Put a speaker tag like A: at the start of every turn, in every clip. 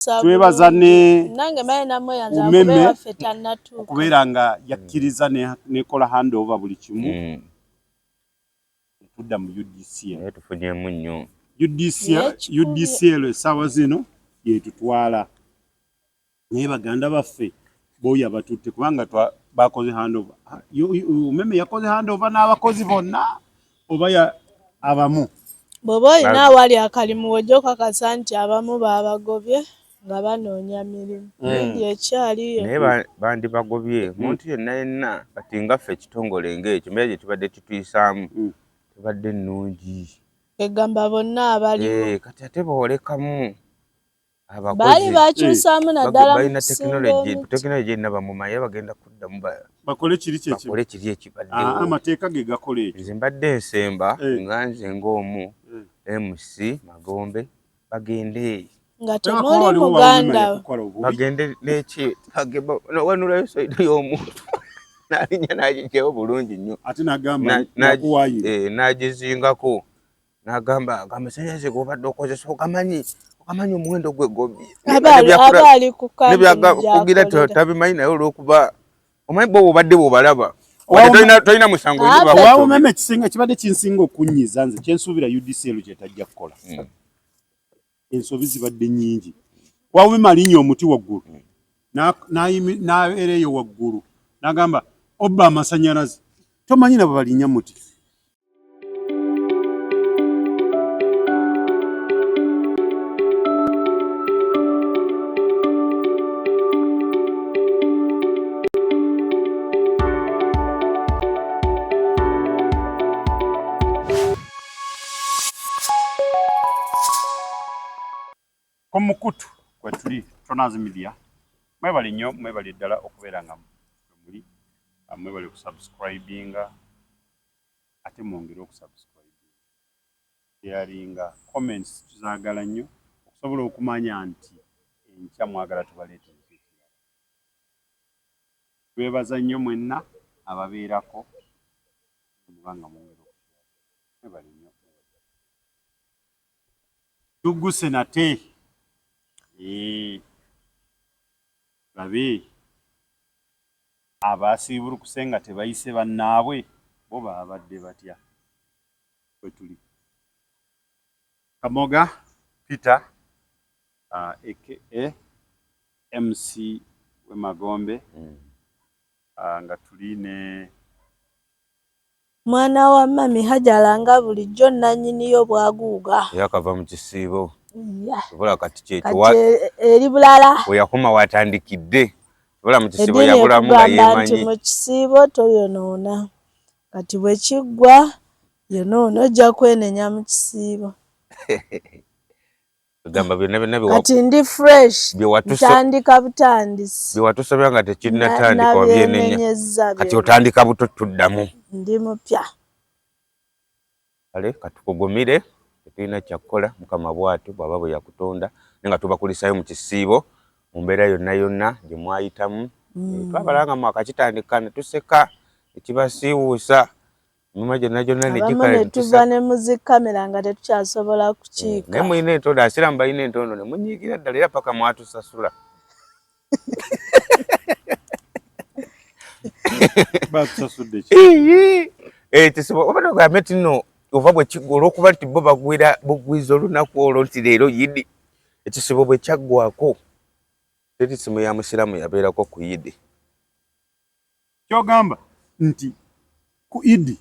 A: Twebaza ne Umeme okubeera nga yakkiriza nekola handover buli kimu. Tudda mu UDCL.
B: Tufunyemu nnyo.
A: UDCL essaawa zino yetutwala, naye baganda baffe booyo abatutte kubanga bakoze handover. Umeme yakoze handover n'abakozi bonna oba abamu?
C: Bw'oba olina awali akalimu w'ojja okakasa nti abamu babagobye nga banoonya mirimu. Gundi ekyaliyo.
B: Naye bandibagobye omuntu yenna yenna kati nga ffe ekitongole ng'ekyo embeera gye tubadde tutuyisaamu tebadde nnungi.
C: Egamba bonna abaliwo.
B: Kati ate boolekamu
C: baali bakyusaamu naddala
B: balina tekinologi, tekinologi yenna bamumanyi era bagenda kuddamu
A: bakole kiri
B: kyekibakole kiri ekibaddewo.
A: Amateeka ge gakola ekyo.
B: Nze mbadde nsemba nga nze ng'omu MC Magombe bagende
C: nga temuli muganda
B: bagende neki wanulayo saidi y'omuntu n'alinnya n'agigyawo bulungi nnyo
A: ate n'agamba nakuwaayira
B: n'agizingako n'agamba amasanyalaze g'obadde okozesa ogamanyi ogamanyi omuwendo gwe gobye
C: aba ali ku
B: kugira tabimanyi naye olw'okuba omanyi bo obadde bw'obalaba tolina musango.
A: Wawumeme ekisinga kibadde kinsinga okunyiza nze kyensuubira UDCL kyetajja kukola. Ensobi zibadde nnyingi. Wawumeme alinnya omuti waggulu n'abeera eyo waggulu n'agamba obba amasanyalaze tomanyi nabo balinnya muti. Ku mukutu kwe tuli Tonaz Media, mwebale nnyo, mwebale ddala okubeera nga muli, mwebale okusubscribinga ate mwongere okusubscribinga, sharinga, comments tuzaagala nnyo okusobola okumanya nti enkya mwagala tubaleetere ekirala. Twebaza nnyo mwenna ababeerako mubanga mwongere okusharinga, mwebale nnyo. Tugguse nate babe abasiibulukuse nga tebayise bannaabwe bo babadde batya? Kwe tuli Kamoga Peter aka MC w'e Magombe nga tuli ne
C: mwana wa mami Hajara nga bulijjo nannyiniyo bwaguuga.
B: Yakava mu kisiibo. Sobola kati kyekyo
C: eri bulala.
B: We yakoma watandikidde. Sobola mu kisiibo yabulamu nga yeemanyi.
C: Nti mu kisiibo toyonoona. Kati bwe kiggwa yonoona ojja kwenenya mu kisiibo.
B: Gamba byonna byonna
C: kati ndi fresh ntandika butandisi.
B: Bye watusobya nga tekinnatandika wabyenenya. Kati otandika buto tuddamu.
C: Ndi mupya.
B: Kale katukugumire tetulina kyakukola Mukama bw'atyo bw'aba bwe yakutonda naye nga tubakulisayo mu kisiibo mu mbeera yonna yonna gye mwayitamu. Twabala nga mwakakitandika ne tuseka ekibasiiwuusa emimwa gyonna gyonna ne
C: gikala ne tuva ne mu zikamera nga tetukyasobola kukiika.
B: Naye mulina entondo asiraamu balina entondo ne munyiigira ddala era paka mwatusasula.
A: Batusasudde ki?
B: Ekisibo oba ogambe nti nno ova bwe kiggwa olw'okuba nti bo bagwira bugwiza olunaku olwo nti leero yidi ekisibo bwe kyaggwako teri simu ya musiraamu yabeerako ku yidi.
A: Kyogamba nti ku idi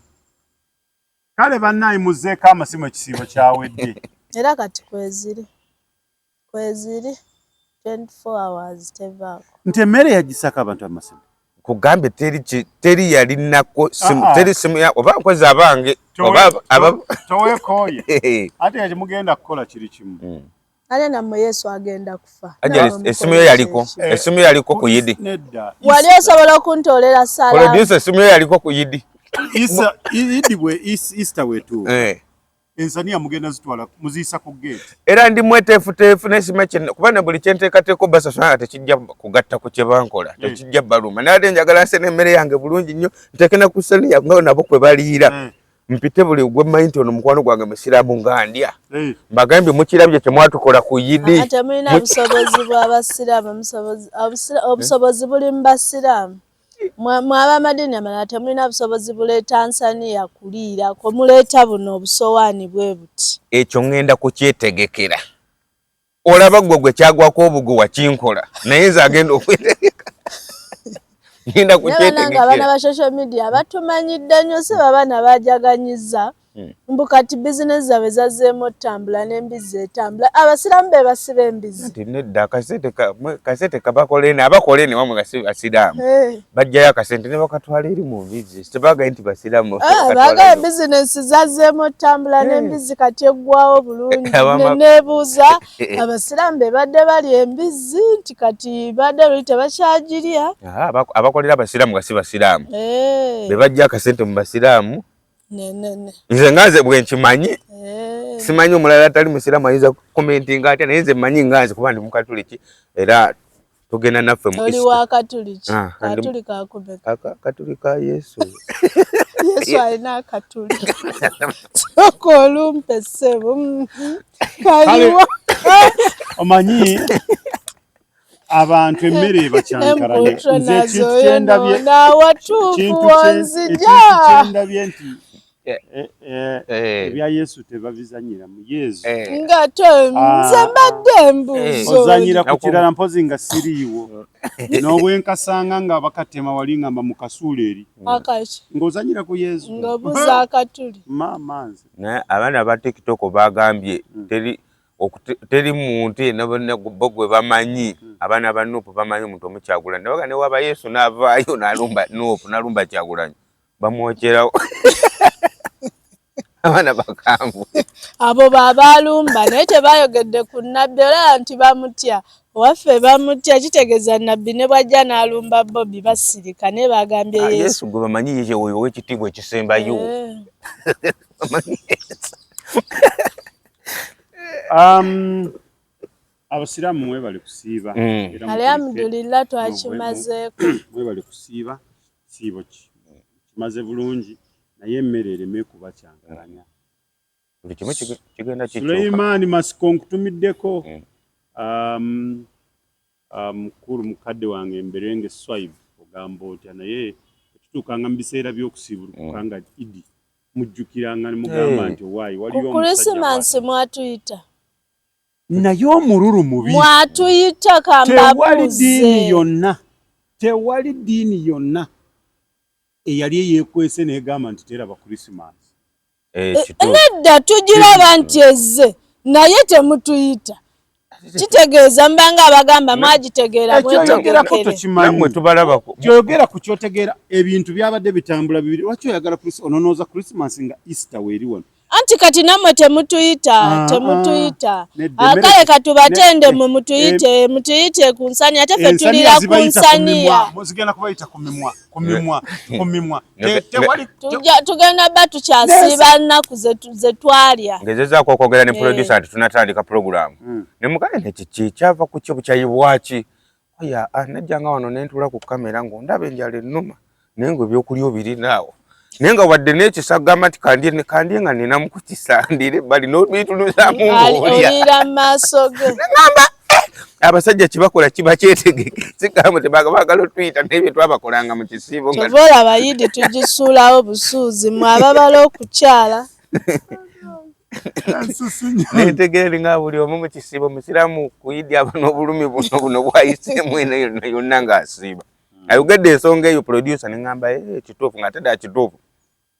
A: kale bannaye muzzeeko amasimu ekisiibo kyawedde.
C: Era kati kweziri kweziri 24 hours tevaako.
A: Nti emmere yagisako abantu amasimu.
B: Kugambye teri teri yalinako simu teri simu ya oba nkozi abange oba
A: toweekooye ate ekyo mugenda kukola kiri kimu.
C: Ate nammwe Yesu agenda kufa.
B: Essimu yo yaliko essimu yo yaliko ku yidi.
C: Wali osobola okuntoolera salaamu.
B: Producer essimu yo yaliko ku yidi.
A: Idi bwe Easter wetuuka. Ensaniya mugenda zitwala muziyisa ku gate.
B: Era ndi mweteefuteefu nesima kye kuba ne buli kyenteekateeka obasasula nga tekijja kugatta ku kye bankola tekijja baluma naye ate njagala nse n'emmere yange bulungi nnyo nteeke ne ku saniya nga nabo kwe baliira. Mpite buli gwe mmanyi nti ono mukwano gwange musiraamu nga ndya. Mbagambye mukirabye kye mwatukola ku Yidi.
C: Temulina busobozi bw'abasiraamu, obusobozi buli mu basiraamu. Mwe ab'amadiini amalala temulina busobozi buleeta nsaniya kuliirako, muleeta buno obusowaani bwe buti.
B: Ekyo ŋŋenda kukyetegekera. Olaba gwe gwe kyagwako obugo wakinkola, naye nze agenda okwetegeka. Ngenda
C: kukyetegekera. Abaana ba social media batumanyidde nnyo, si babaana bajaganyiza. Mbu kati bizinesi zaabwe zazzeemu otambula n'embizzi etambula. Abasiraamu be basiba embizzi.
B: Nti nedda, akasente kabakola eno, abakola eno wamwe nga si basiraamu. Bajjayo akasente ne bakatwala eri mu mbizzi. Tebaagaye nti basiraamu.
C: Baagaye bizinesi zazzeemu otambula n'embizzi kati eggwawo bulungi. Neebuuza abasiraamu be badde balya embizzi nti kati badde luli tebakyagirya.
B: Abakolera abasiraamu nga si basiraamu. Be bajja akasente mu basiraamu. Nze nga nze bwe nkimanyi, simanyi omulala atali musiraamu ayinza kukomentinga atya, naye nze mmanyi nga nze kuba ndi mukatuliki era tugenda naffe mu
C: Oli wa katuliki? Katuli kakumeka?
B: Katuli ka Yesu.
C: Yesu alina akatuli. Sooka olumpe ssebo. Kaliwa.
A: Omanyi abantu emmere ebakyankalanye. Nze ekintu kyendabye kyendabye nti ebya Yesu tebabizanyira mu Yesu.
C: Nga nze mbadde mbuuzo.
A: Ozanyira ku kirala mpozi nga siriiwo. N'obwenkasanga nga bakatema wali ngamba mu kasuula eri. Ng'ozanyira ku Yesu.
C: Ng'obuuza akatuli.
A: Maama nze.
B: Naye abaana ba TikTok bagambye teri muntu yenna bo gwe bamanyi. Abaana ba Nuupu bamanyi omuntu omu Kyagulanyi. Nabaga ne waba Yesu n'avaayo n'alumba Nuupu, n'alumba Kyagulanyi. Bamwokyerawo. Abaana bakambwe.
C: Abo b'abaalumba naye tebaayogedde ku nnabbi, olaba nti bamutya. Owaffe bamutya, kitegeeza nnabbi ne bw'ajja n'alumba Bobi basirika, naye bagambye Yesu.
B: Yesu gwe bamanyi ye oyo ow'ekitiibwa ekisembayo.
A: Abasiraamu mwebale kusiiba.
C: Alhamdulillah twakimazeeko.
A: Mwebale kusiiba, siibo kimaze bulungi, naye emmere ereme kubakyankalanya.
B: Buli kimu kigenda kikyuka.
A: Suleiman Masiko nkutumiddeko. Mukulu mukadde wange Mberenge Swaib ogamba otya, naye tutuukanga mu biseera by'okusiibulukuka nga Idi mujjukiranga ne mugamba nti owaayi waliyo
C: Ku Christmas mwatuyita.
A: Naye omululu mubi.
C: Mwatuyita kambabuuze.
A: Tewali ddiini yonna eyali eyeekwese n'egamba nti teraba Christmas.
C: Nedda tugiraba nti ezze naye temutuyita. Kitegeeza mbanga abagamba mwagitegeera
A: mwetegerekere.
B: Tubalabako.
A: Kyoyogera ku kyotegeera ebintu byabadde bitambula bibiri. Lwaki oyagala ononooza Christmas nga Easter weeri wano?
C: Anti kati nammwe temutuyita, temutuyita. Kale katubatende mmwe mutuyite, mutuyite ku nsaniya, ate ffe tulira ku nsaniya.
A: Zigenda kubayita ku mimwa, ku mimwa, ku mimwa.
C: Tugenda ba tukyasiiba nnaku ze twalya.
B: Ngezezaako okwogera ne producer nti tunatandika program. Ne mugambye nti kiki kyava ku ki bukyayi bwaki? Oya, najjanga wano ne ntuula ku kamera ng'ondaba enjala ennuma, naye ng'ebyokulya obirinaawo. Naye nga wadde n'ekisa gamba nti kandye nga nninamu ku kisa ndiire ebbali n'obitunuuzaamu ng'olya.
C: Oliira mu maaso ge.
B: Nagamba, abasajja kye bakola kiba kyetegeke. Sigamba tebaagala otuyita naye bye twabakolanga mu kisiibo nga
C: Kyova olaba Yidi tugisuulawo busuuzi mmwe ababala okukyala.
B: Netegeera nga buli omu mu kisiibo musiraamu ku Yidi aba n'obulumi buno buno bwayiseemu eno yonna yonna ng'asiiba. Ayogedde ensonga eyo producer ne ŋŋamba, kituufu ng'ate ddala kituufu.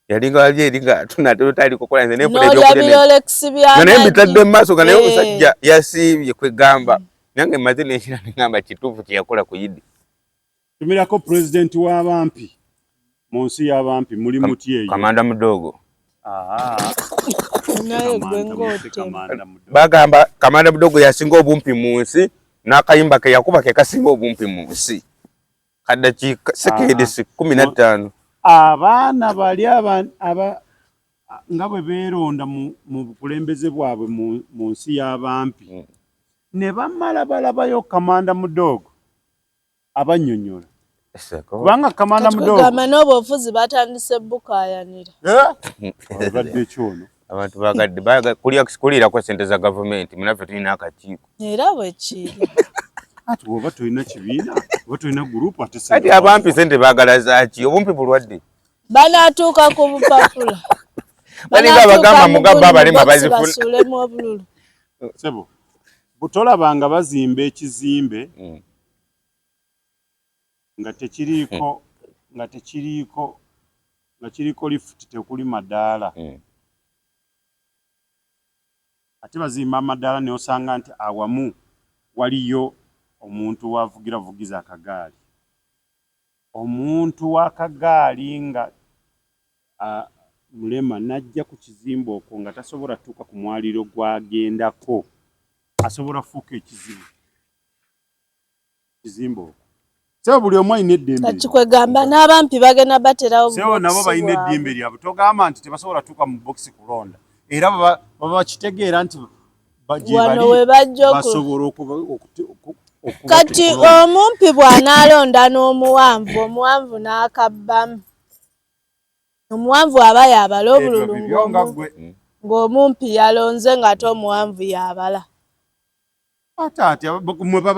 B: Yalinga wali eri nga tunaatera otandika okukola nze nenfuna
C: ebyokulya
B: nga naye mbitadde mu maaso nga naye omusajja yasiibye kwegamba. Nange mmaze nenkira ne ŋŋamba kituufu kye yakola ku Yidi.
A: Tumirako pulezidenti w'abampi mu nsi y'abampi muli muti eyo.
B: Kamanda Mudogo. Bagamba Kamanda Mudogo yasinga obumpi mu nsi n'akayimba ke yakuba ke kasinga obumpi mu nsi. Kaddakiika sekendi 15.
A: Abaana bali aba nga bwe beeronda mu bukulembeze bwabwe mu nsi y'abampi ne bamala balabayo Kamanda Mudogo abannyonnyola. Kubanga kamanda mudogo.
C: Kugamba n'obufuzi batandise bukayanira.
A: Eh? Abadde kyono.
B: Abantu bagadde baga kulya kuliira kwa sente za gavumenti munaffe tulina akakiiko.
C: Era bwe kiri.
A: Ati bw'oba tolina kibiina, oba tolina gurupu ate
B: Kati abampi sente baagala zaaki? Obumpi bulwadde.
C: Banaatuuka ku bupapula.
B: Balinga abagamba mugabba abalema bazifuna.
C: Basuulemu obululu.
A: Sebo, butolabanga bazimba ekizimbe nga tekiriiko nga tekiriiko nga kiriko lifuti tekuli madaala. Ate bazimba amadaala ne osanga nti awamu waliyo omuntu wavugira vugiza akagaali. Omuntu w'akagaali nga mulema n'ajja ku kizimbe okwo nga tasobola tuuka ku mwaliiro gw'agendako, asobola kufuuka ekizibu kizimbe okwo. Sebo buli omu alina eddembe.
C: Kati kwegamba n'abampi bagenda baterawo
A: Sebo nabo balina eddembe lyabwe. Togamba nti tebasobola tuuka mu bokisi kulonda. Era baba bakitegeera nti
C: wano we bajja
A: basobola okuba
C: kati omumpi bw'anaalonda n'omuwanvu, omuwanvu n'akabbamu. Omuwanvu aba y'abala obululu ng'omumpi yalonze ng'ate omuwanvu y'abala.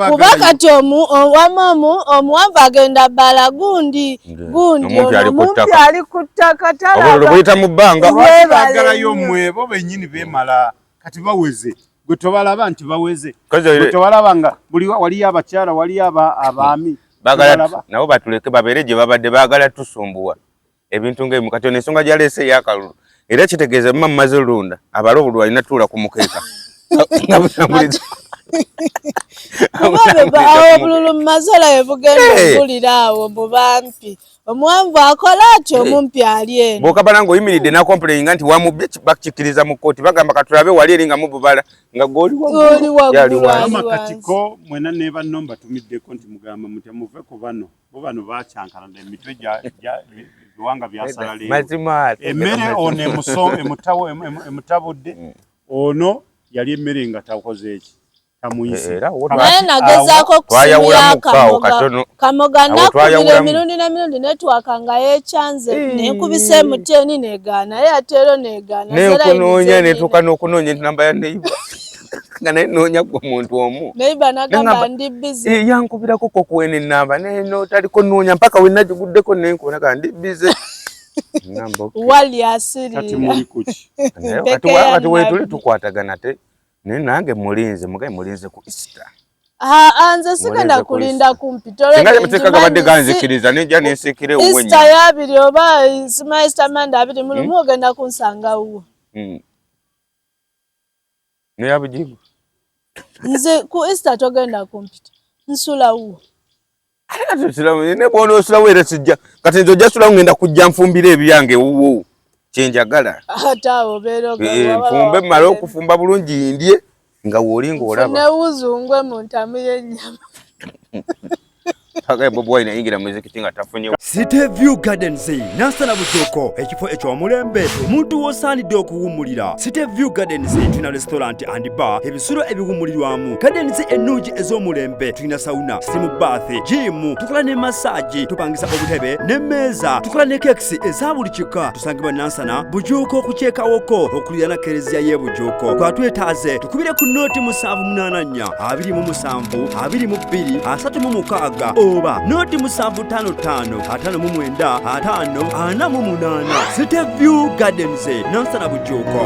C: Kuba kati omuwanvu agenda bala gundi gundi omumpi ali ku ttaka
B: talaba. Buyita mu bbanga.
A: Baagalayo mmwe bo bennyini beemala kati baweze. Gwe tobalaba nti baweze. Gwe tobalaba nga buli waliyo abakyala waliyo abaami.
B: Baagala nabo batuleke babeere gye babadde baagala tusumbuwa. Ebintu ng'ebyo kati ono ensonga gy'aleese ey'akalulu era kitegeeza mma mumaze olunda abala obululu alina tuula ku mukeeka.
C: Kuba obululu mumaze olabe bugenda okubulira awo mu bampi. Omuwanvu akola atyo omumpi ali eno.
B: Bw'okabala ng'oyimiridde n'akomplaininga nti wamubbye bakikkiriza mu kkooti bagamba katulabe wali eri nga mububala nga gw'oli
C: waggulu
B: yali wansi.
A: Katiko mwena ne banno mbatumiddeko nti mugamba mutya muve ku bano. Bo bano bakyankalana emitwe ebiwanga byasala leero.
B: Mazima
A: emmere ono emutabudde ono yali emmere nga takoze eki tamuyise.
C: Naye nagezaako okusimira Kamoga nakubira emirundi n'emirundi netwaka nga yeekyanze nenkubisa emuteni negaana naye ate ero negaana.
B: Nenkunoonya netuuka n'okunoonya ennamba ya neighbor. Nga naye nnoonya gwe omuntu omu.
C: Neighbor n'agamba ndi busy.
B: Yankubirako ko kuwena ennamba nenotaliko nnoonya mpaka we nagiguddeko nenkuba naga ndi busy.
C: Wali asirira.
A: Kati muli kuki?
B: Kati weetuli tukwatagana te naye nange mulinze mugaye mulinze ku Easter.
C: Nze sigenda kulinda kumpi.
B: Singa amateeka gabadde ganzikiriza nejja nensiikira ewuwe
C: nnyo. Easter ya abiri oba sima Easter Monday 21 ogenda kunsanga wuwo.
B: Naye abujibu.
C: Nze ku Easter togenda kumpita. Nsula wuwo.
B: Ne bw'onoosulawo era sijja. Kati nze ojja sulawo ngenda kujja nfumbira ebyange ewuwo. Kye njagala.
C: Ate awo obeera ogamba
B: Nfumbe mmale okufumba bulungi ndye nga w'oli ng'olaba.
C: Nfune wuzungwe mu ntamu y'ennyama.
B: Bobi Wine ayingira muzikiti nga tafunye.
D: City View Gardens Nansana Bujuuko ekifo eky'omulembe omuntu w'osaanidde okuwummulira. City View Gardens tulina restaurant and bar, ebisulo ebiwummulirwamu, gardens ennungi ez'omulembe, tulina sauna, steam bath, gym, tukola ne massage, tupangisa obutebe n'emmeeza, tukola ne cakes eza buli kika. Tusangibwa Nansana Bujuuko ku kyekawoko okuliraana Kereziya y'e Bujuuko. Twatwetaaze tukubire ku nooti 784 27 22 36 oba nooti 755 59 5 48. City View Gardens Nansana Bujuuko.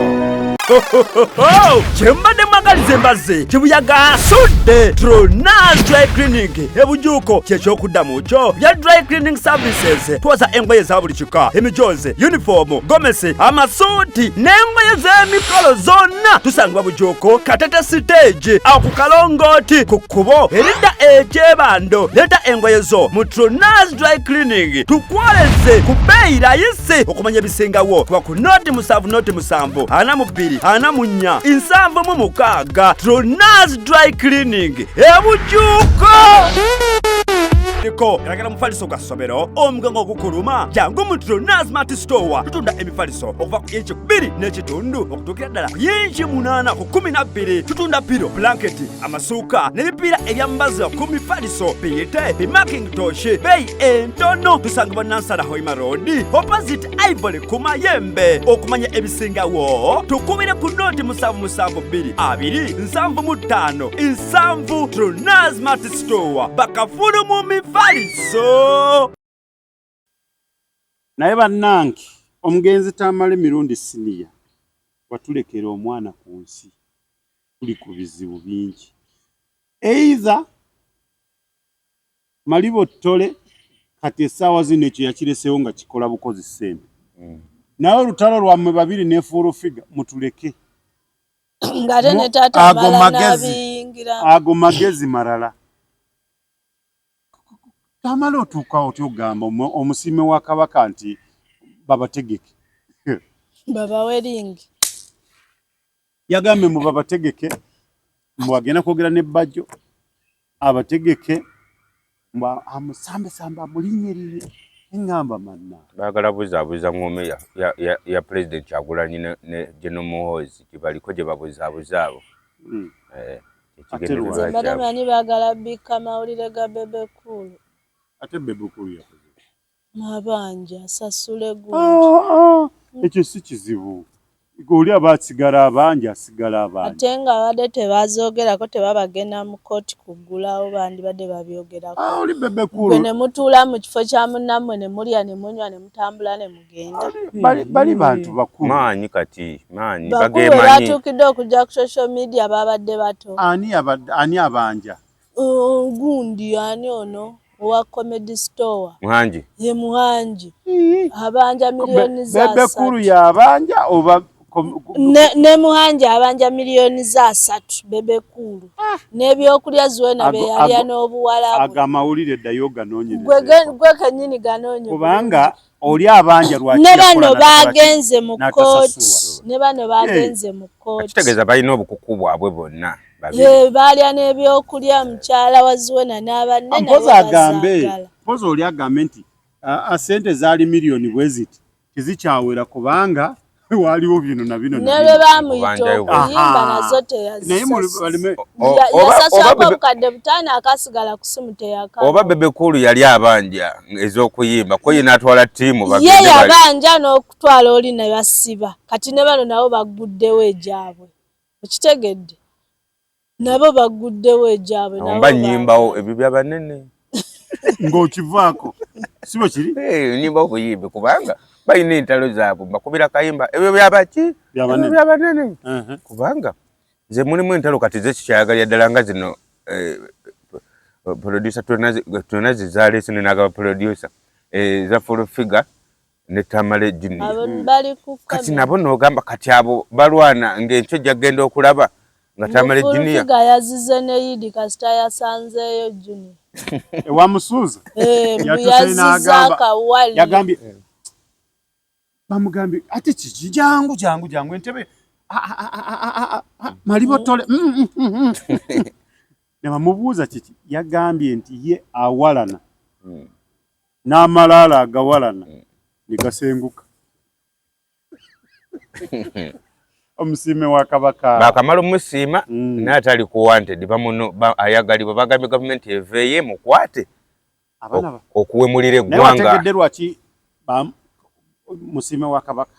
D: Kyembadde mwagaliza embazzi kibuyaga asudde Tronas Dry Cleaning ebujuuko kyekyokuddamu kyo bya Dry Cleaning Services. Twoza engoye za buli kika, emijoozi, uniform, gomesi, amasuuti n'engoye z'emikolo zonna. Tusangibwa Bujuuko Katete stage awo ku kalongooti ku kkubo eridda ekyebando. Leeta engoye zo mu Tronas Dry Cleaning tukwoleze ku bbeeyi layisi. Okumanya ebisingawo kuba ku nooti 7 nooti 7 42 44 76. Tronas Dry Cleaning ebujuuko. Ko oyagala mufaliso gwa ssomero, omugongo ogukuluma, jangu mu Trona Smart Store. Tutunda emifaliso okuva ku inci 2.5 okutuukira ddala ku yinci 8 ku 12. Tutunda piro, blanketi, amasuuka n'ebipiira ebyambazibwa ku mifaliso, biyite bimakintosh, beeyi entono. Tusangibwa Nansana Hoima Road, opposite Ivory ku Mayembe. Okumanya ebisingawo tukubire ku noti 772 275 7. Trona Smart Store, bakafulu mu mifaliso.
A: Naye bannange, omugenzi Tamale Mirundi Siniya watulekera omwana ku nsi, tuli ku bizibu bingi. Either Malibo Ttole kati essaawa zino ekyo yakireseewo nga kikola bukozi ssente. Naye olutalo lwammwe babiri ne Full Figure mutuleke.
C: Ng'ate ne taata
A: Ago
C: amala
A: magezi.
C: n'abiyingiramu.
A: Ago magezi malala. Tamale otuuka otya ogamba omusiime wa Kabaka nti babategeke?
C: Babawe ringi.
A: Yagambye mbu babategeke, mbu agenda kwogera ne Bajjo abategeke, mbu amusambesamba amulinnyirire. Eŋŋamba manna.
B: Baagala buzaabuza ng'ome ya Pulezidenti Kyagulanyi ne General Muhoozi gye baliko gye babuzaabuza abo.
A: Ate
B: Ekigendererwa
A: lwaki?
C: Mbadde
B: kyabwe.
C: manyi baagala bikka mawulire ga Bebe Cool.
A: Ate Bebe Cool yakoze ki?
C: Mabanja asasule gundi.
A: Ekyo si kizibu. Oli aba asigala abanja, asigala abanja.
C: Ate nga babadde tebazoogerako, tebabagenda mu kkooti kuggulawo, bandibadde babyogerako.
A: Oli Bebe Cool.
C: Gwe ne mutuula mu kifo kya munnammwe ne mulya ne munywa ne mutambula ne mugenda.
A: Bali bantu bakulu.
B: Maanyi kati, maanyi,
C: Bakulu we
B: bagemanyi.
C: batuukidde okujja ku social media babadde bato.
A: Ani abanja?
C: Gundi ani ono owa Comedy Store?
B: Muhangi.
C: Ye Muhangi. Abanja miliyoni za
A: Bebe
C: asatu.
A: Cool y'abanja oba
C: Ne Muhangi abanja miliyoni za asatu Bebe Cool. N'ebyokulya Zuena bye yalya n'obuwala bwe.
A: Ago amawulire ddayo ganoonyereze.
C: Gwe kennyini ganoonye.
A: Kubanga oli abanja lwaki
C: Ne
A: yakola
C: bano
A: n'atakola ki?
C: bagenze mu
A: N'atasasulwa.
C: kkooti. Ne bano bagenze mu kkooti.
B: Kitegeeza balina obukuku bwabwe bonna. Babiri.
C: Ye, baalya n'ebyokulya mukyala wa Zuena n'abanne nabo
A: Mpozi agambe,
C: bazaagala.
A: mpozi oli agambe nti, sente zaali miliyoni bwe ziti tezikyawera kubanga waaliwo bino na bino na
C: Ne
A: bino.
C: lwe baamuyita
B: Okubanjayo
C: okuyimba
A: Aha.
C: nazo teyazisasula.
A: Naye baleme
C: Yasasulako obukadde 5 akasigala ku simu teyakaba.
B: Oba Bebe Cool yali abanja ez'okuyimba, ko ye n'atwala ttiimu bagende
C: Ye
B: bali.
C: yabanja n'okutwala oli ne basiba. Kati ne bano nabo bagguddewo egyabwe. Okitegedde? Nabo bagguddewo egyabwe,
B: Awo
C: nabo
B: mba nnyimbawo
C: baagala.
B: ebyo bya banene.
A: Ng'okivaako. Si bwe kiri?
B: Nnyimbawo buyimbi kubanga balina entalo zaabwe, mbakubira kayimba. Ebyo byabaki?
A: Bya banene.
B: Ebyo bya banene. Kubanga nze mulimu entalo kati ze kikyayagalira ddala nga zino, producer Tona zizaleese ne n'agaba producer, za Full Figure ne Tamale Junior.
C: Abo bali ku
B: Kati
C: kamera.
B: nabo n'ogamba kati abo balwana ng'enkyo ojja kugenda okulaba nga Tamale
C: Full
B: Junior.
C: Figure yazize ne Idi kasita yasanzeeyo Junior.
A: Ewa Musuuza?
C: Mbu
A: Yatuuse
C: yazize
A: n'agamba,
C: akawali.
A: Yagambye, bamugambye ate kiki, jangu, jangu, jangu, entebe, Malibo Ttole. Ne bamubuuza kiki, yagambye nti ye awalana n'amalaala agawalana ne gasenguka. Omusiime wa Kabaka.
B: Bakamala omusiima, naye atali ku wanted, bamuno, ayagalibwa, bagambye gavumenti eveeyo emukwate
A: Abaana
B: okuwemulira
A: Naye
B: eggwanga.
A: wategedde lwaki musiime wa Kabaka?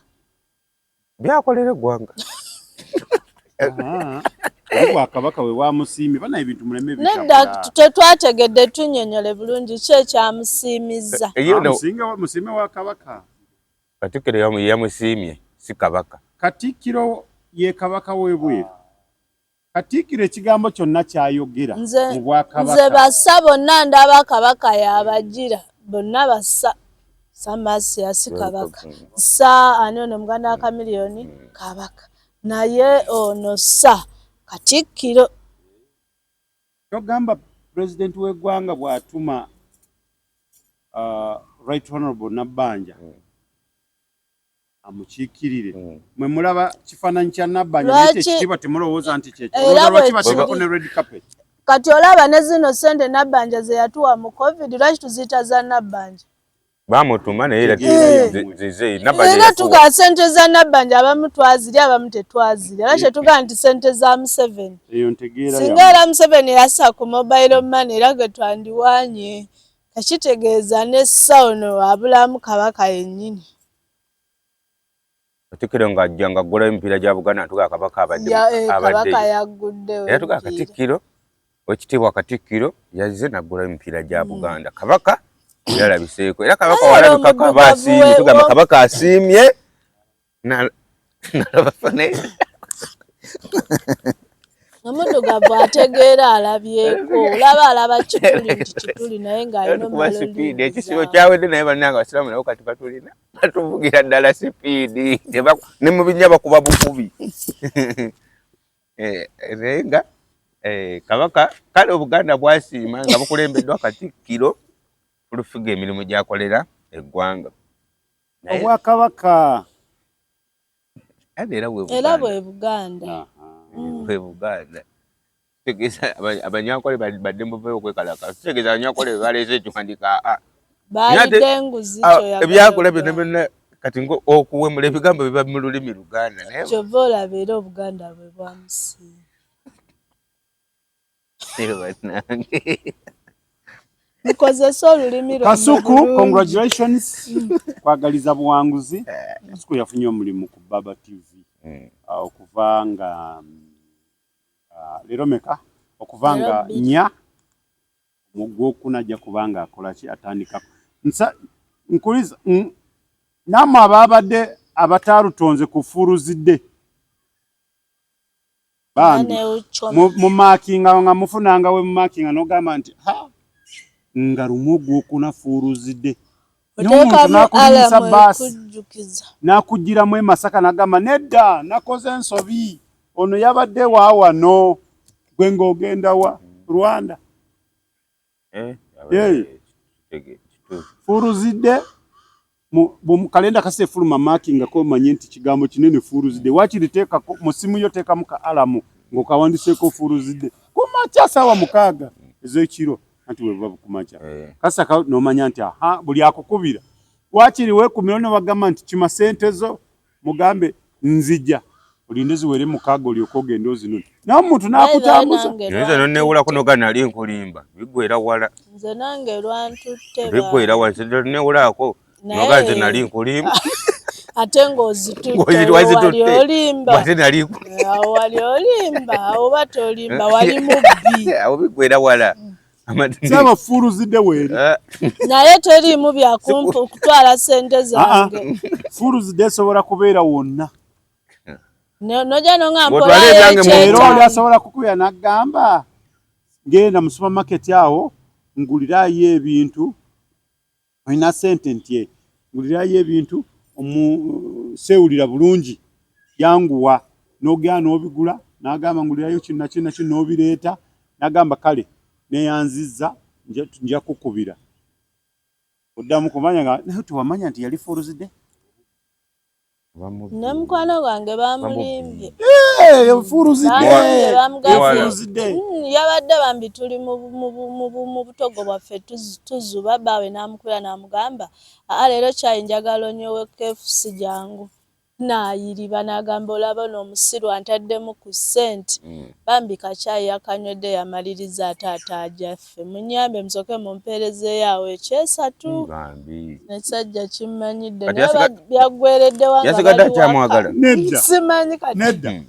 B: Byakolera eggwanga.
A: Obwa Kabaka bwe bwamusiimye, bana ebintu muleme
C: Nedda,
A: bitabula.
C: tetwategedde, tunnyonnyole bulungi ki ekyamusiimizza.
B: Ye no.
A: Musiime wa Kabaka.
B: Katikkiro yamusiimye, si Kabaka.
A: Katikkiro ye Kabaka w'ebweru. Katikkiro ekigambo kyonna ky'ayogera mu bwakabaka.
C: Nze bassa bonna ndaba Kabaka y'abagira. Bonna bassa. Samasi si Kabaka. Sa ani ono muganda wa Chameleone? Kabaka. Naye ono sa Katikkiro.
A: Togamba Pulezidenti w'eggwanga bw'atuma, Right Honorable Nabbanja amukiikirire. Mwe mulaba kifaananyi kya Nabbanja, naye
C: Lwaki
A: ekitiibwa temulowooza nti kyekyo.
C: Era
A: Olowooza lwaki
C: bwe
A: bateekako
C: kiri.
A: ne red carpet?
C: Kati olaba ne zino sente Nabbanja ze yatuwa mu covid, lwaki tuziyita za Nabbanja?
B: Bamutuma naye era
C: eh.
B: zize Nabbanja
C: era tugaa sente za Nabbanja abamu twazirya abamu tetwazirya, lwaki tetugaa nti sente za Museveni? Singa era Museveni yassa ku mobile money era gwe twandiwanye. Tekitegeeza ne ssa ono abulamu Kabaka yennyini.
B: Katikkiro ng'ajja ng'aggulawo emipiira gya Buganda ntuga Kabaka abadde
C: eh, Kabaka yagguddewo
B: era tuga Katikkiro Owekitiibwa Katikkiro yazze n'aggulawo emipiira gya Buganda. Kabaka yalabiseeko era Kabaka walabikako aba asiimye, tugamba Kabaka asiimye nalaba fane
C: Omuddugavu ategeera alabyeko, olaba alaba kituli nti kituli naye ng'alina
B: sipiidi. Ekisibo kyawedde naye bannange abasiraamu nabo kati batulina batuvugira ddala sipiidi ne mu binnya bakuba bukubi eh, naye nga eh, Kabaka kale Obuganda bwasiima nga bukulembeddwa Katikkiro Fulufiga emirimu gyakolera eggwanga.
A: Obwakabaka
B: era
C: bwe Buganda
B: bwe Buganda. Kitegeeza Abanyankole badde muveeyo okwekalakaasa, kitegeeza Abanyankole baleese ekiwandiiko aa
C: baalidde enguzi.
B: Ebyakola byonna byonna kati ngo okuwemula ebigambo biba mu lulimi Luganda
C: naye kyova olaba era Obuganda bwe bwamusiima.
B: Bannange
C: mukozese olulimi.
A: Kasuku, congratulations, kwagaliza buwanguzi. Kasuku yafunye omulimu ku Baba TV okuva nga leero meka okuva nga 4 mugwokuna ajja kubanga akola ki atandikako. Nkuliza nammwe ababadde abataalutonze ku Fuuluzidde bambi mumakinga nga mufunanga we mumakinga nogamba nti ha nga lumu ogwokuna Fuuluzidde n'omuntu n'akulinyisa baasi n'akugiramu e Masaka n'agamba nedda nakoze ensobi ono yabadde wa wano gwe ng'ogenda wa Rwanda.
B: Eh,
A: Fuuluzidde mu kalenda kase efuluma makingako omanye nti kigambo kinene Fuuluzidde wakiri teekako mu simu yo teekamu ka alarm ng'okawandiseeko Fuuluzidde kumakya saawa 6 ez'ekiro anti bwe buba bukumakya
B: eh.
A: Kasaka n'omanya nti aha buli akukubira wakiri weekumira ne bagamba nti kima sente zo mugambe nzija olinde ziwere 6 olyoke ogende ozinone naye omuntu n'akutambuza.
B: Nze nonewulako noga nali nkulimba biggwera wala.
C: Nze nange lwantutte.
B: Biggwera wala newulako noga nze nali nkulimba.
C: Ate ng'ozitutte wali olimba.
B: Ate nali
C: wali olimba oba tolimba wali mubbi.
B: Awo biggwera wala.
A: Saba Fuuluzidde weeri.
B: Eh.
C: Naye teriimu byakumpa okutwala sente zange.
A: Fuuluzidde esobola kubeera wonna.
C: Nojja nonga
A: era oli asobola kukubira n'agamba genda mu supermarket awo ngulirayo ebintu olina sente nti ngulirayo ebintu seewulira bulungi yanguwa n'ogenda n'obigula n'agamba ngulirayo kino nakino nakino n'obireeta n'agamba kale neyanzizza nja kukubira oddamu kumanya nga naye tewamanya nti yali Fuuluzidde.
C: Ne mukwano gwange bamulimbye.
A: Fuuluzidde
C: Yabadde bambi tuli mu butogo bwaffe tuzuba bbaawe n'amukubira n'amugamba aa leero kyayi njagala onnyowe KFC jangu naayiriba n'agamba olaba ono omusiru antaddemu ku ssente bambi kakyayi yakanywedde yamaliriza ate ate ajaffe munyambe musooke mumpeerezeeyo awo ekyesatu ekisajja kimmanyidde naye byaggweredde
B: Yasigadde akyamwagala?
A: Nedda.
C: Simanyi kati.
A: Nedda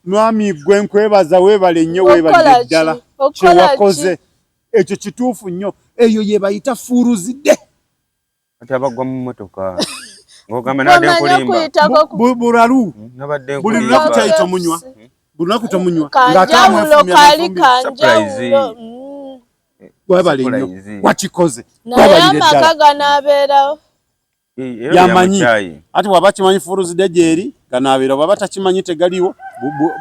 A: mwami gwe nkwebaza weebale nnyo weebalire ddala kyewakoze ekyo kituufu nnyo eyo ye bayita Fuuluzidde.
B: Kati abagwa mu mmotoka ng'ogamba nabadde nkulimba.
A: Bulalu buli lunaku kyayi tomunywa buli lunaku tomunywa.
C: Kanjawulo kali kanjawulo.
A: Webale nnyo wakikoze.
C: Naye amaka ganaabeerawo.
A: Yamanyi ati bw'aba kimanyi Fuuluzidde gyeri ganaabeera bw'aba takimanyi tegaliwo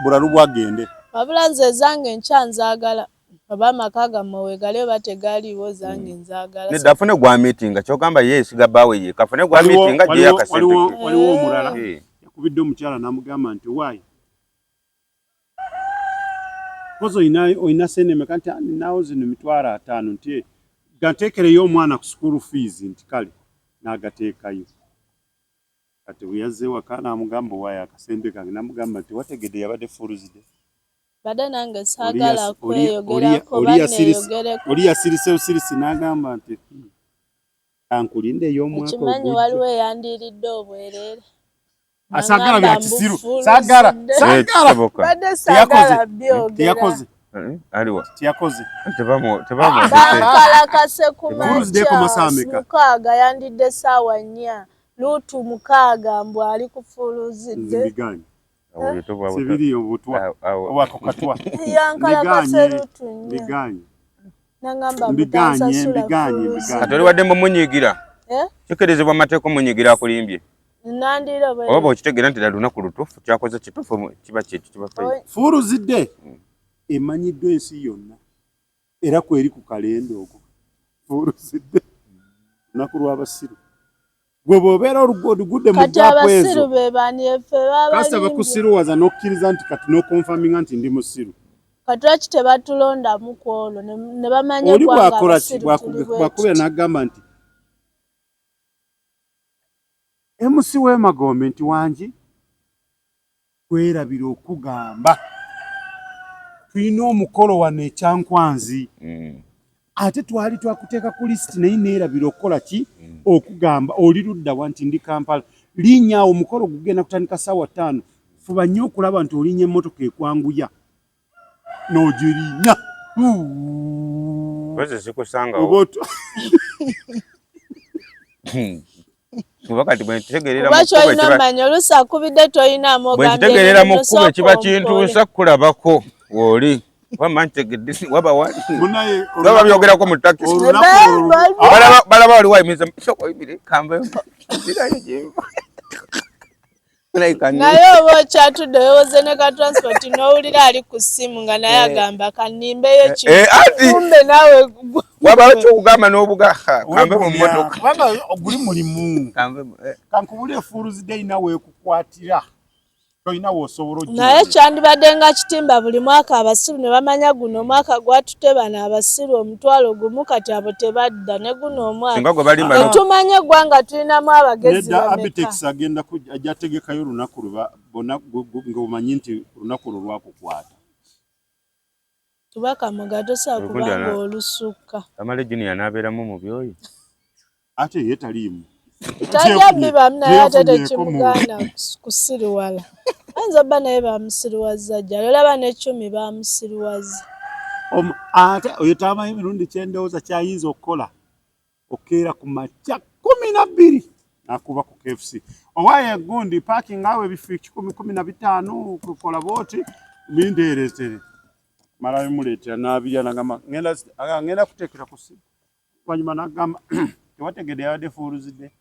A: bulalu bwagende.
C: Wabula nze zange nkya nzaagala oba amaka gammwe weegali oba tegaliwo zange nzaagala.
B: Nedda afune gwa miitinga kyogamba ye esiga bbaawe yekka afune gwa miitinga gyeyo akasente.
A: Waliwo omulala yakubidde omukyala n'amugamba nti waayi Mpozi olina olina sente meka nti ah, ninawo zino 50,000 nti eh, ganteekereyo omwana ku school fees nti kale n'agateekayo. Kati bwe yazze ewaka n'amugamba owaaye akasente kange n'amugamba nti wategedde yabadde Fool's Day.
C: Badde nange saagala kweyogerako baneeyogereko.
A: Oli yasirise busirisi n'agamba nti kankulinde ey'omwaka ogujja.
C: Okimanyi waliwo eyandiiridde obwereere.
A: Asagala bya kisiru. Sagala. Sagala.
C: Badde sagala byogera.
A: Teyakoze.
B: Aliwa.
A: Teyakoze.
B: Tebamu tebamu.
C: Bankalakase ku makya 6 yandidde ssaawa 4. Luutu 6 mbu ali ku Fool's Day.
A: Sibiriyo butwa. Oba kokatwa.
C: Yankalakase Luutu 4.
A: Mbiganye.
C: Nangamba
A: mbiganye mbiganye mbiganye.
B: Kati oli wadde mumunyiigira.
C: Eh?
B: Kikkirizibwa amateeka omunyiigira akulimbye.
C: Nandira bwe.
B: Oba okitegeera nti lunaku lutuufu kyakoze kituufu kiba kyekyo kiba fine.
A: Fool's Day emanyiddwa ensi yonna era kweri ku kalenda okwo. Fool's Day lunaku lw'abasiru. Gwe bw'obeera olugudde mu
C: Kati
A: gaapu ezo.
C: abasiru be bani ffe babalimbye.
A: Kasita bakusiruwaza n'okkiriza nti kati n'okonfaminga nti ndi musiru.
C: Kati lwaki tebatulondamu ku olwo ne bamanya
A: Oli
C: eggwanga
A: bw'akola ki
C: abasiru tuli bwe
A: bw'akubira
C: tuti.
A: n'agamba nti MC w'emagombe nti wangi twerabira okugamba tulina omukolo wano ekyankwanzi ate twali twakuteeka ku lisiti naye neerabira okukola ki okugamba oli ludda wa nti ndi Kampala linnya awo omukolo gugenda kutandika ssaawa 5 fuba nnyo okulaba nti olinnya emmotoka ekwanguya n'ogirinya
B: Mpozi sikusangawo. Kuba kati bwe nkitegeerera mu
C: Kuba
B: kkubo
C: ky'olina
B: ekiba
C: omanya oluusi akubidde tolinaamu
B: bwe
C: ogambye
B: nkitegeerera mu
C: nno
B: kkubo
C: sooka
B: ekiba
C: ompole.
B: kintuusa kukulabako w'oli. Wamma nkitegedde waba wali.
A: Munaye
B: Baba byogerako mu takisi.
A: olunaku olwo
B: Balaba balaba wali wayimiza sooka oyimire kambe nzirayo gye nva.
C: Naye oba okyatudde oyowoze ne ka transport n'owulira ali ku ssimu nga naye agamba kannimbeyo kino. Kumbe naawe
B: Wabaawo ky'okugamba n'obuga kambe mu mmotoka.
A: Kubanga guli mulimu.
B: Kambe
A: Kankubule Fool's Day nawe ekukwatira. Tolina w'osobola ojja.
C: Naye kyandibadde nga kitimba buli mwaka abasiru ne bamanya guno omwaka gwatute bano abasiru 10,000 kati abo tebadda ne guno omwaka.
B: Singa gwe balimba no.
C: Tumanye eggwanga tulinamu abagezi
A: Nedda
C: bameka.
A: Abitex agenda ajja ategekayo olunaku lwe bonna ng'omanyi nti olunaku olwo lwakukwata.
C: Kuba Kamoga tosobola kubanga olusukka.
B: Tamale Junior n'abeeramu mu byoyi.
A: Ate ye taliimu.
C: Tajja bibamu naye ate tekimugaana kusiruwala. Ayinza obba naye bamusiruwazza jjali olaba ne Chumi bamusiruwazza.
A: Ate oyo tamanyi mirundi kyendowooza kyayinza okukola okeera ku makya 12 n'akuba ku KFC. Owaaye gundi parking awo ebifo 115 kukola bw'oti bindeeretere. Mala bimuleetera n'abirya n'agamba ngenda kuteekera ku ssimu. Oluvannyuma n'agamba tewategedde yabadde Fool's Day.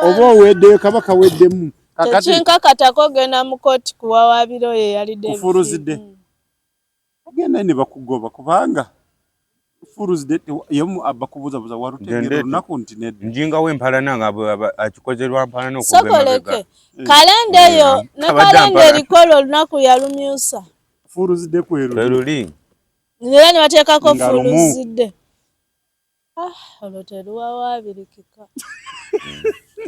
A: Oba oweddeyo kaba kaweddemu.
C: Tekinkakatako ogenda mu kkooti kuwawaabira oyo eyalidde
A: Ku Fool's Day. Ogenda ne bakugoba kubanga Fool's Day yemu abakubuzabuza walutegeera olunaku nti nedda.
B: Njingawo empalana nga akikoze lwa mpalana okuva emabega.
C: Sokoleke. Kalenda eyo ne kalenda eriko olwo olunaku yalumyusa.
A: Fool's Day
B: kweruli.
C: Era ne bateekako Fool's Day. Olwo teruwawaabirikika.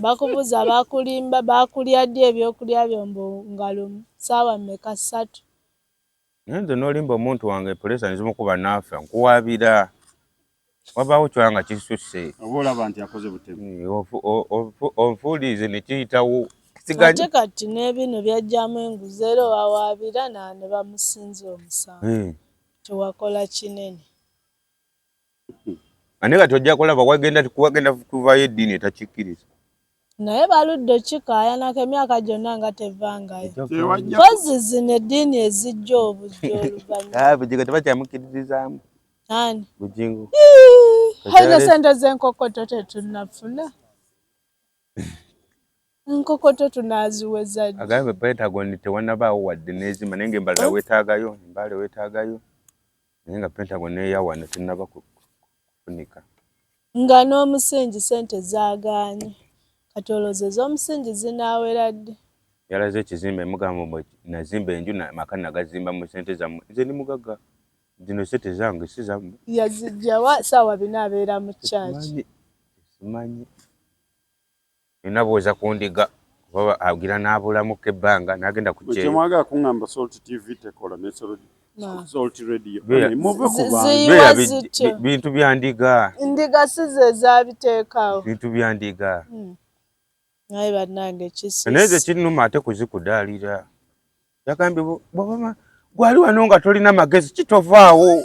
C: Bakubuza bakulimba bakulya ddi ebyokulya byo mbu nga lumu ssaawa mmeka 3.
B: Naye nze n'olimba omuntu wange puleesa nzimukuba n'afa nkuwaabira. Wabaawo ky'olaba nga kisusse.
A: Oba olaba nti akoze butemu.
B: Onfuulize ne kiyitawo.
C: Ate kati n'ebino byajjamu enguzi era owawaabira ne bamusinza omusango. Tewakola kinene.
B: Ane kati ojja kulaba wagenda kuvaayo eddiini etakikkiriza.
C: Naye baludde kikaayanako emyaka gyonna nga tevangayo. Mpozi zino eddiini ezijja obujja oluvannyuma.
B: Bugingo tebakyamukkiririzaamu.
C: Ani?
B: Bugingo.
C: Ezo ssente z'enkokoto tetunnafuna. Enkokoto tunaaziweza ddi?
B: Agambe Pentagon tewannabaawo wadde n'ezima naye ng'embalala weetaagayo, Mbale weetaagayo. Naye nga Pentagon n'eyawana tennaba kufunika.
C: Nga n'omusingi ssente zaagaanye. Kati olowooza ez'omusingi zinaawera ddi?
B: Yalaze ekizimbe mugamba nazimba enju maka nagazimba mu sente zammwe, nze ndi mugagga, zino sente zange si zammwe.
C: Yazijjawa saawa bina abeera mu church.
B: Simanyi nina bwoza kundiga oba agira n'abulamuko ebbanga n'agenda ku kyeyo.
A: Kyemwagala kuŋŋamba Salt TV tekola ne Salt Radio. Muve ku
B: bantu. Bintu bya ndiga.
C: Ndiga si ze zaabiteekawo.
B: Bintu bya ndiga.
C: Hmm. Naye bannange kisusse.
B: Naye nze kinnuma ate kuzikudaalira. Yagambye bw'oba gwali wano nga tolina magezi kitovaawo.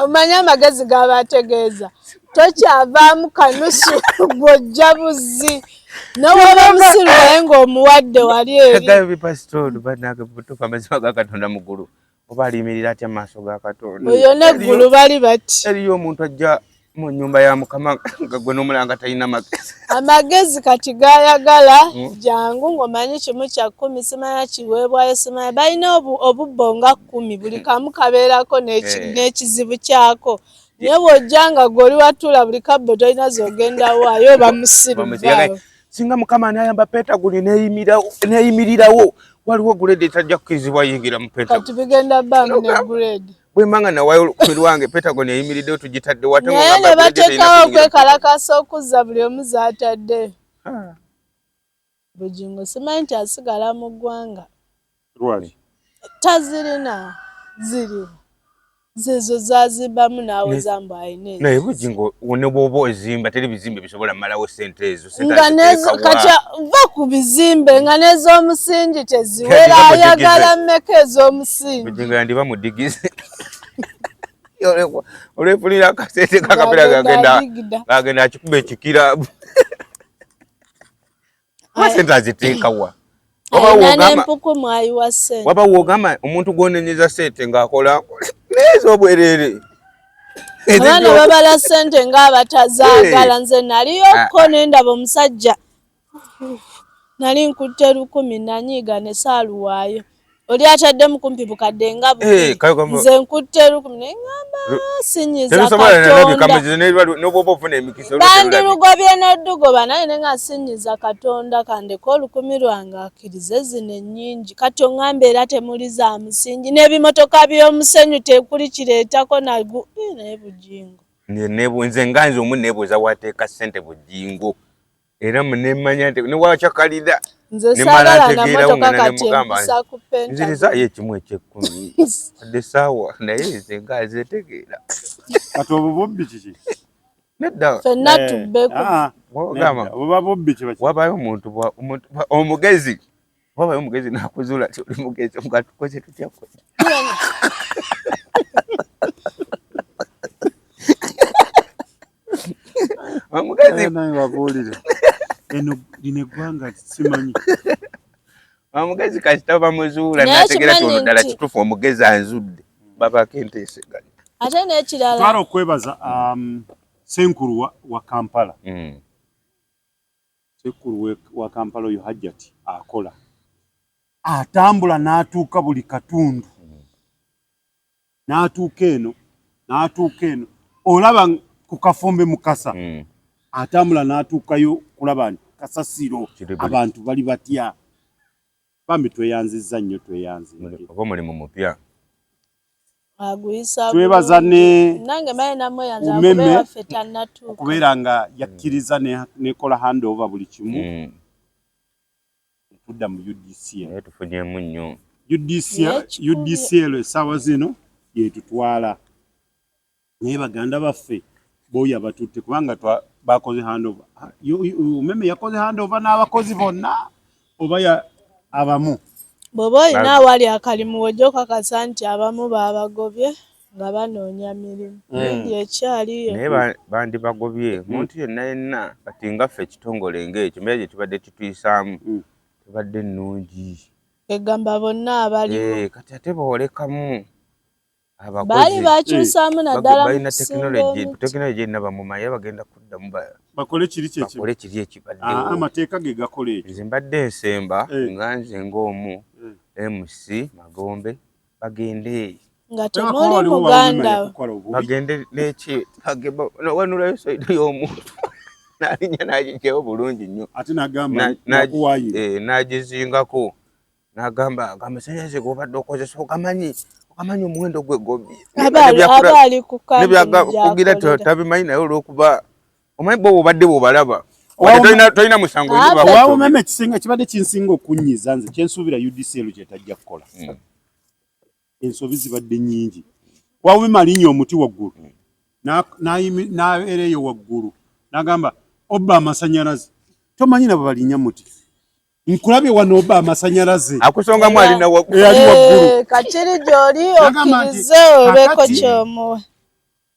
C: Omanyi amagezi gaba ategeeza tokyavaamu kanusu gw'ojja buzzi newaba musiru naye ng'omuwadde wali eri.
B: Gambye pastor bannange butuufu amazima ga Katonda mu ggulu oba aliyimirira atya mu maaso ga Katonda.
C: Oyo n'eggulu bali bati.
B: Eriyo omuntu ajja mu nyumba ya Mukama nga gwe n'omulanga talina magezi.
C: Amagezi kati gayagala hmm. jangu ng'omanyi kimu kya kkumi simanya kiweebwayo simanya balina obubbo nga kkumi buli kamu kabeerako eh. n'ekizibu kyako naye bw'ojja nga gwe oli watuula buli kabbo tolina z'ogenda waayo oba musiru
B: singa Mukama anayamba Pentagoni neyimirirawo waliwo guledi etajja kukirizibwa yingira mu Pentagon.
C: Kati bigenda baamu ne guledi.
B: Bwe mbanga nawayo olukumi lwange Pentagon eyimiriddewo tugitadde wate
C: naye ne bateekawo okwekalakaasa okuzza buli omu z'atadde. Bugingo simanyi nti asigala mu ggwanga.
A: Lwaki?
C: Tazirina ziriwo. Zezo zazimbamu n'awoza mbu alina
B: naye Bugingo ne bw'oba ozimba teri bizimbe bisobola malawo ssente ezo
C: nga nezo kati va ku bizimbe nga n'ez'omusingi teziwera ayagala mmeka ez'omusingi
B: Bugingo yandiba mudigize olwefunira akasente kakapira gagenda gagenda akikuba ekikira sente aziteekawa waba wogamba omuntu gwonenyeza sente ng'akola naye ez'obwerere
C: abaana babala sente ng'abatazaagala nze naliyokko ah. nendaba omusajja nali nkutte lukumi nanyiiga ne saaluwaayo oli ataddemu kumpi bukadde nga
B: eh,
C: nze nkutte lukumi naye ngamba sinyiza katondabandirugobye n'odugoba naye ne nga sinyiza katonda kandeke olukumi lwange akkirize zino ennyingi kati oŋŋamba era temuli za musingi n'ebimotoka by'omusenyu tekuli kireetako nagu eh, naye Bujingo
B: nze nga nze omu neebuuza wateeka ssente Bujingo era nemanya nti newakyakalira
C: nze saagala na motoka kati empisa ku
B: penta nzirizaayo ekimu ekyekkumi adde saawa naye nze nga nzetegeera
A: kati obwo bubbi kiki
B: nedda
C: fenna
A: eh,
C: tubbeko
A: ah,
B: ogamba
A: buba bubbi kiba
B: wabayo omuntu omugezi wabayo omugezi nakuzuula ti oli mugezi nga tukoze tutya kwe
A: Omugezi naye babuulire eno lino eggwanga simanyi
B: omugezi kasita bamuzuula nategeera ti ono ddala kituufu omugezi anzudde babaako enteeseganya
C: ate n'ekirala
A: twala okwebaza um, senkulu wa, wa Kampala mm. Senkulu wa Kampala oyo Hajjati akola atambula n'atuuka buli katundu mm. n'atuuka eno n'atuuka eno olaba ku kafumbe mukasa mm. atambula n'atuukayo kulaba nti kasasiro abantu bali batya bambi tweyanzizza nnyo tweyanzige
B: oba omulimu mupya
A: twebaza ne umeme okubeera nga yakkiriza nekola handover buli kimu mm. Tudda mu UDCL.
B: Naye tufunyemu nnyo.
A: UDCL, UDCL essaawa zino yetutwala. Naye baganda baffe booya batutte kubanga bakoze handover. Ah, Umeme yakoze handover n'abakozi bonna oba ya abamu?
C: Bw'oba olina awali akalimu w'ojja okakasa nti abamu baabagobye nga banoonya mirimu. Liigi ekyaliyo.
B: Naye bandibagobye hmm. omuntu yenna yenna kati nga ffe ekitongole ng'ekyo embeera gye tubadde tutuyisaamu hmm. tebadde nnungi.
C: Egamba bonna abaliwo.
B: Eh, kati ate boolekamu
C: abakozi baali bakyusaamu
B: eh,
C: naddala
B: balina tekinologi tekinologi yenna bamumanyi era bagenda kuddamu
A: bakole kiri
B: bakole kiri ekibaddewo
A: ah, amateeka ge gakola ekyo
B: nze mbadde nsemba eh. nga nze ng'omu MC Magombe bagende
C: nga temuli muganda
B: bagende neki wanulayo saidi y'omuntu. Nalinya nagigyawo bulungi nnyo.
A: Ate nagamba nakuwayo.
B: Eh, nagizingako. Nagamba amasanyalaze gobadde okozesa ogamanyi ogamanyi omuwendo gwe gobye.
C: Aba ali ku
B: Kugira tabimanyi naye olwokuba omanyi bo obadde bwobalaba. Tolina musango.
A: Waawo meme ekisinga kibadde kinsinga okunyiza nze kyensuubira UDCL kyetajja kukola. Ensobi zibadde nnyingi. Waawo meme alinnya omuti waggulu. N'abeera eyo waggulu. N'agamba obba amasanyalaze. Tomanyi nabo balinnya muti. Nkulabye wano obba amasanyalaze.
B: Akusongamu alina waggulu.
A: Ali waggulu.
C: Kakiri gy'oli okkirize obeeko ky'omuwa.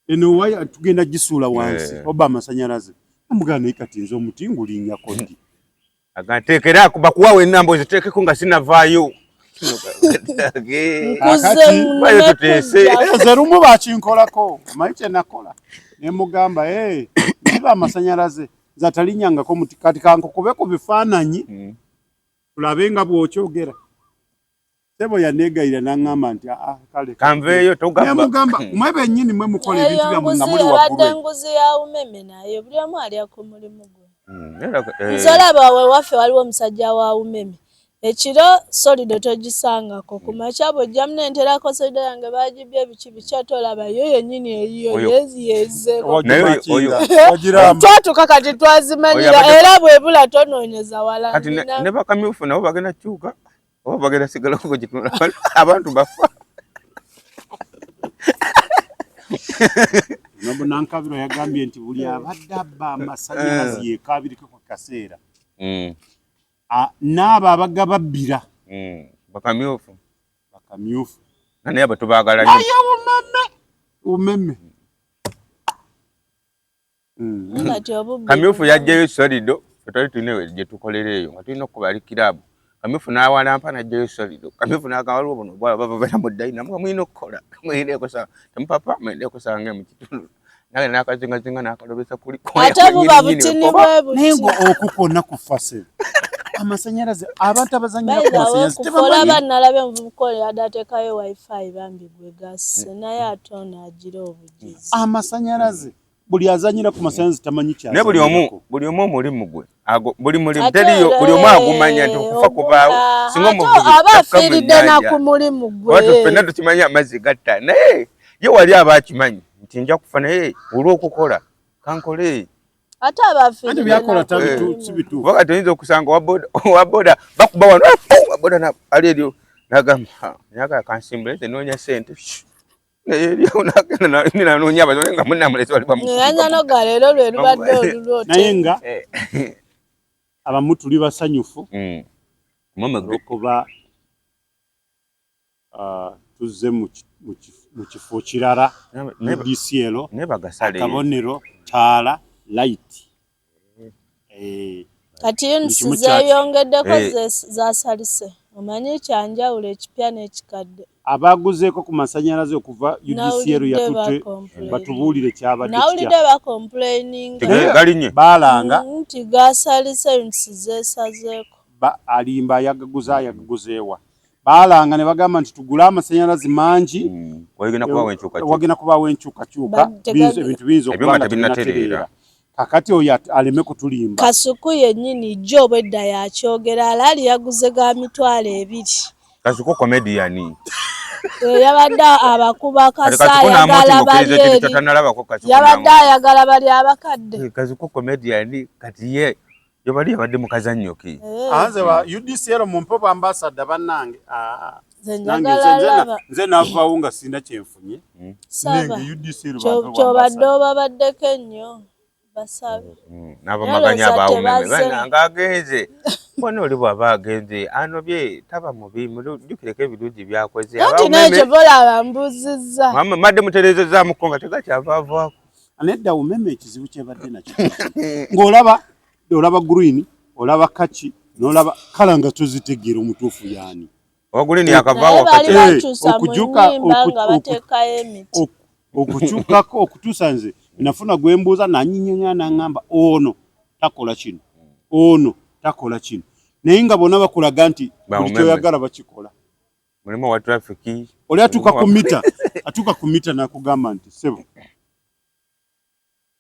A: Eno waya tugenda gisuula wansi obba amasanyalaze. Amugamba naye kati nze omuti ngulinnyako ddi?
B: Aganteekera bakuwa ennamba oziteekeko nga sinavaayo.
A: Nze lumu bakinkolako omanyi kye nakola ne mugamba nziba amasanyalaze nze atalinnyangako muti kati kankukube ku bifaananyi tulabe nga bw'okyogera. Ssebo yaneegayirira n'aŋŋamba nti aa kale
B: kanveeyo togamba.
A: Ne mugamba mwe bennyini mwe mukola ebintu byammwe nga muli waggulu.
C: Ebadde nguzi ya umeme naye buli omu alya ku mulimu gwe. Nze olaba wewaffe waliwo omusajja wa umeme. Ekiro solido togisangako ku makya bw'ojjamu n'enterako solido yange baagibye biki biki ate olaba yo yennyini eyiyo yezeeko. Twatuuka kati twazimanyira era bw'ebula tonoonyeza wala.
B: Kati ne bakamyufu nabo bagenda kukyuka oba bagenda sigala okugitunula abantu bafa.
A: Nobu Nankabirwa yagambye nti buli abadde abba amasanyalaze yeekaabiriko ku kaseera. N'abo abagababbira.
B: Bakamyufu.
A: Bakamyufu.
B: Naye abo tubaagala nnyo.
A: Aye umeme. Umeme.
B: Kamyufu yajjayo solido, twali tulina gye tukolera eyo nga tulina okukuba ali kiraabu. Kamyufu n'awalampa n'ajjayo solido. Kamyufu n'agamba waliwo buno obwala bava mu ddayina nga mulina okukola. Mulina kusanga temupapa mulina kusanga mu kitundu. Nange n'akazingazinga n'akalobesa kuli.
C: Ate buba butini bwe buti.
A: Naye ng'okukona kufa ssebo. Amasanyalaze abantu abazannyira ku masanyalaze tebamanyi.
C: Olaba nalabye omuvubuka oyo yadde ateekayo wifi bambi gwe gasse naye ate ono agira obugizi.
A: Amasanyalaze buli azannyira ku masanyalaze tamanyi
B: ky'azannyirako. Naye buli omu omulimu gwe ago buli mulimu teriyo buli omu agumanya nti okufa kubaawo singa omuvubi
C: aba afiiridde na ku mulimu gwe.
B: Ffenna tukimanyi amazzi gatta naye ye wali aba akimanyi nti nja kufa naye olw'okukola kankole.
C: Ate abafiiridde
A: byakola si bituufu.
B: Kuba kati oyinza okusanga owa boda bakuba wano owa boda ali eryo n'agamba nyaga kansimbule nze noonya ssente. Naye eryo n'agenda nanoonya abazungu nga munnamulesi wali bamukuba.
C: Yanyanoga leero lwe lubadde olulwo.
A: Naye nga abamu tuli basanyufu olw'okuba tuzze mu kifo kirala UDCL akabonero taala light.
C: Kati units zeeyongeddeko zasalise omanyi kyanjawulo ekipya n'ekikadde.
A: Abaguzeeko ku masanyalaze okuva UDCL yatutte batubuulire kyabadde kitya.
C: Nawulidde bacomplaininga
A: baalanga
C: nti gasalise units zeesazeeko.
A: Alimba ayagaguza ayagaguzeewa. Baalanga ne bagamba nti tugule amasanyalaze mangi wagenda kubaawo enkyukakyuka ebintu biyinza okuba nga tebinnatereera. Kakati oyo aleme kutulimba.
C: Kasuku yennyini jjo obwedda yakyogera alaali yaguze ga 200,000.
B: Kasuku comedian.
C: Yabadde abakuba kasa ayagala bali eri. Yabadde ayagala bali abakadde.
B: Kasuku comedian kati ye yobali yabadde mu kazannyo ki.
A: Anze wa UDCL mumpe obwa ambassador bannange. Nze navaawo nga sirina kyenfunye.
C: Kyobadde obabaddeko ennyo. Basabe.
B: N'abamaganya abaawumeme bannange agenze. Mbona oli bw'aba agenze anobye taba mubi mujjukireko ebirungi by'akoze.
C: Anti naye kyova olaba mbuuzizza.
B: Mama madde mutereezezzaamuko nga tegakyavaavaako.
A: Nedda umeme ekizibu kyebadde nakyo. Ng'olaba olaba green, olaba kaki, n'olaba kala nga tozitegeera omutuufu yaani.
B: Owa green yakavaawo
C: wakati. Bakyusa mu nnyimba nga bateekayo emiti.
A: Okukyukako okutuusa nze nafuna gwe mbuuza n'anyinyonnyola n'aŋŋamba ono takola kino, ono takola kino. Naye nga bonna bakulaga nti buli ky'oyagala bakikola.
B: Mulimu owa traffic.
A: Oli atuuka ku mita, atuuka ku mita n'akugamba nti ssebo.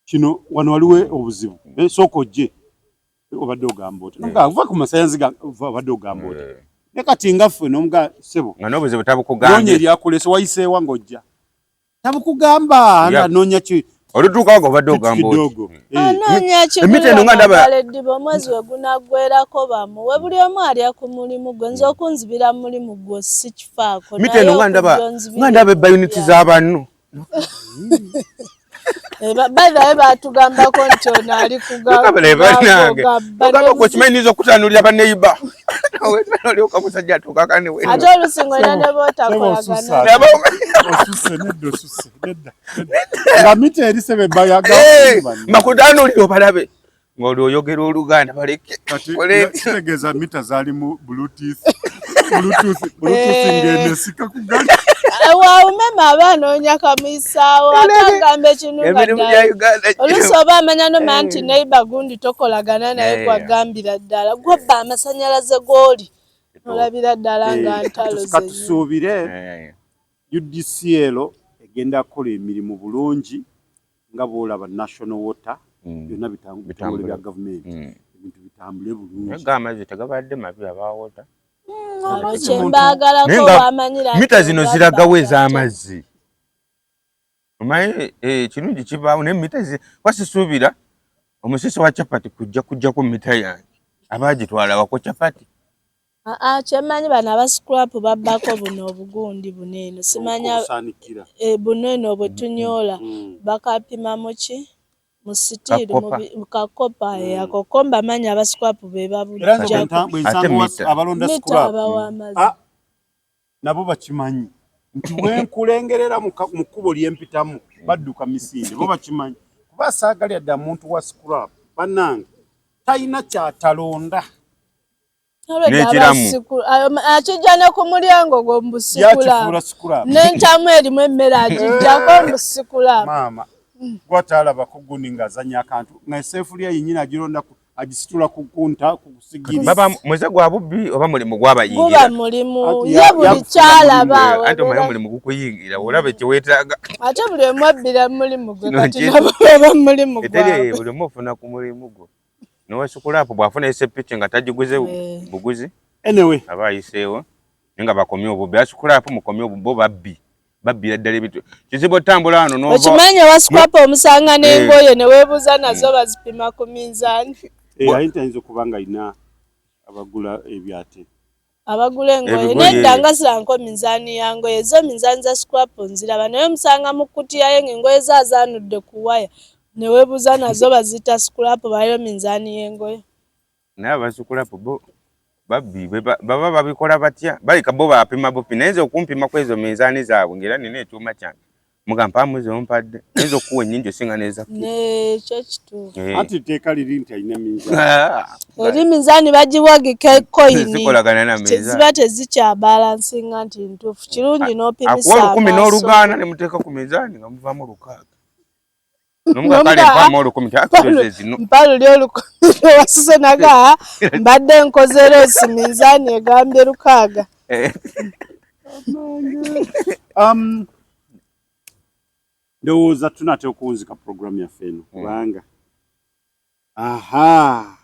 A: Kino wano waliwo obuzibu. Eh, sooka ojje obadde ogamba oti nga va ku masayanzi obadde ogamba oti ne kati nga ffe nomuga ssebo
B: nga n'obuzibu tabukugambye
A: noonya eryakulese wayiseewa ng'ojja tabukugamba anoonya ki
B: olutuukawo nga obadde ogamba
A: oti
B: eh.
C: anoonya
B: emiti eno nga ndaba
C: eddiba omwezi we gunaggwerako bamuwe buli omu alya ku mulimu gwe nze okunzibira mu mulimu gwo si kifaako
B: miti eno nga ndaba nga ndaba ebbayuniti z'abanno
C: Eh, by the way batugambako nti ono ali
B: kugamba okimanyi niyinza okutanulira baneyiba olyoka musajja
C: atuukakaniate olusi ng'olina ne
A: botakolagana mita eri
B: sebebayamakutaanulira obalabe ng'oli oyogera oluganda baleke
A: kitegeeza mita zaalimu bluetooth bluetooth bluetooth eh. ng'enesika ku gali
C: waumeme aba anoonya kamuyisaawo ate agamba ekintu nga ddala oluusi oba amanya nomanya nti eh. neiba gundi tokolagana naye eh. gwagambira ddala gwobba amasanyalaze g'oli olabira ddala nga ntalo
A: katusuubire UDCL egenda kukola emirimu bulungi nga bwolaba national water mm. byonna bitambule bya gavumenti mm. ebintu bitambule bulungi
B: amazzi tegabadde mabi aba water
C: mm, kyembaagalako wamanyira
B: mita zino ziragawo ez'amazzi omanyi eh, ekirungi kibaawo naye mita wasisuubira omusisi wa chapati kujja kujjako mita yange aba agitwala wako chapati
C: Aa kyemanyi bano aba scrap babbako buno obugundi buno eno simanya e, buno eno bwe tunyoola mm. bakapima muki mu sitiiri mu kakopa mm. eh, ako ko mbamanyi aba scrap be babujjako
A: mita abawa amazzi ah, nabo bakimanyi nti wenkulengerera mu kkubo lyempitamu badduka misinde bo bakimanyi kuba saagalya dda muntu wa scrap bannange talina kyatalonda
B: n'ekiramu
C: akijja ne ku mulyango gwo mbusikula n'entamu erimu emmere agijjako mbusikula
A: maama gwatalaba ku gundi ng'azanya akantu nga esefuliya yenyini agironda agisitula ku kunta ku sigiri
B: baba muze gwa bubbi oba mulimu gwabayingira
C: guba mulimu ye buli kyalaba
B: eh, anti omanyi omulimu gukuyingira olaba ekyewetaaga
C: ate buli omu abbira mulimu gwe kati nabo baba mulimu
B: gwabwe buli omu ofuna ku mulimu gwo nowesukulapu bwafuna esepiki nga tagiguze eh. buguzi
A: anyway
B: aba ayiseewo naye nga bakomye obubbi asukulapu mukomye obubbi babbi babbira ddala ebintu kizibu otambula wano
C: okimanyi owasukulapu omusanga n'engoye eh. ne weebuuza nazo hmm. bazipima ku minzaani
A: eh, ayinza ayinza okuba nga alina abagula ebyate
C: Abagula engoye nedda nga siranko minzaani ya ngoye zo minzaani za scrap nziraba naye omusanga mu kkutiya ye ng'engoye ze azaanudde ku waya ne weebuuza nazo baziyita scrap baliyo minzaani y'engoye.
B: Naye aba scrap bo babbi baba babikola batya balika bo bapima bupi naye nze okumpima kwezo minzaani zaabwe ng'era nina ekyuma kyange Muga mpaamu zompadde nayinza okukuwa ennyingi osinga neza
C: nekyo kituufu
B: eh.
A: anti etteeka liri nti alina minzaani
B: ah.
C: eri minzaani bagiwagika ekoyini
B: zikolagana na minzaani
C: ziba tezikyabalansinga nti ntuufu kirungi ah, n'opimisa
B: akuwa olukumi n'olugaana ne muteeka ku minzaani nga muvaamu lukaaga nomuga kale mpaamu olukumi
C: ti zino mpa luli olukumi lwewasuse naga mbadde nkoze loosi minzaani egambye lukaaga
B: eh.
A: Um, ndowooza tunaatera okuwunzika puroguramu yaffe eno hmm. kubanga aha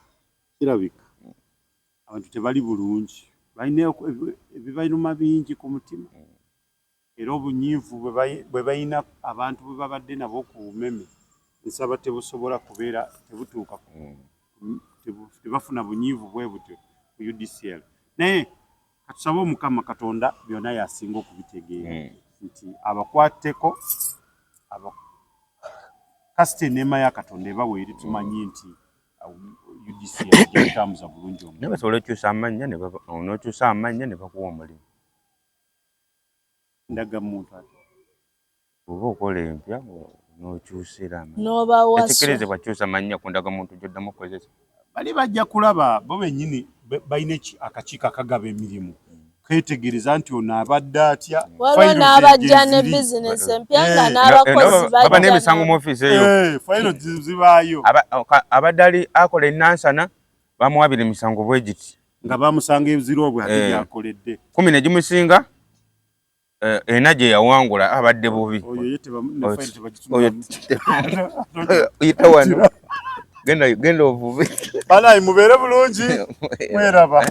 A: kirabika abantu tebali bulungi balina ebibaluma bingi ku mutima hmm. era obunyiivu bwe balina abantu bwe babadde nabo ku umeme nsaba tebusobola kubeera tebutuuka hmm. tebafuna bunyiivu bwe butyo ku UDCL naye Katusabe omukama katonda byona yasinga okubitegeera mm. nti abakwateko aba kasita eneema ya katonda eba weeri tumanyi nti UDC yakutambuza bulungi
B: omulimu. Naye basobola okyusa amannya n'okyusa amannya ne bakuwa omulimu.
A: Ndagamuntu ate.
B: Bw'oba okola empya n'okyusa era amannya.
C: N'obawasa.
B: Tekikirizibwa kukyusa mannya ku ndagamuntu gy'oddamu okukozesa.
A: Bali bajja kulaba bo bennyini balina akakiiko akagaba emirimu keetegereza nti ono abadde atya.
C: Waliwo n'abajja ne bizinesi empya nga eh. n'abakozi
B: bajja. Baba n'emisango mu ofiisi eyo.
A: Eh, fayiro zibaayo.
B: Abadde ali akola e Nansana bamuwabira emisango bwe giti.
A: Nga bamusanga ezirobwe ate eh. gyakoledde.
B: Kumi ne gimusinga. Eh, ena gye yawangula abadde bubi. Oyita wano genda genda ovube.
A: Banayi mubeere bulungi mweraba.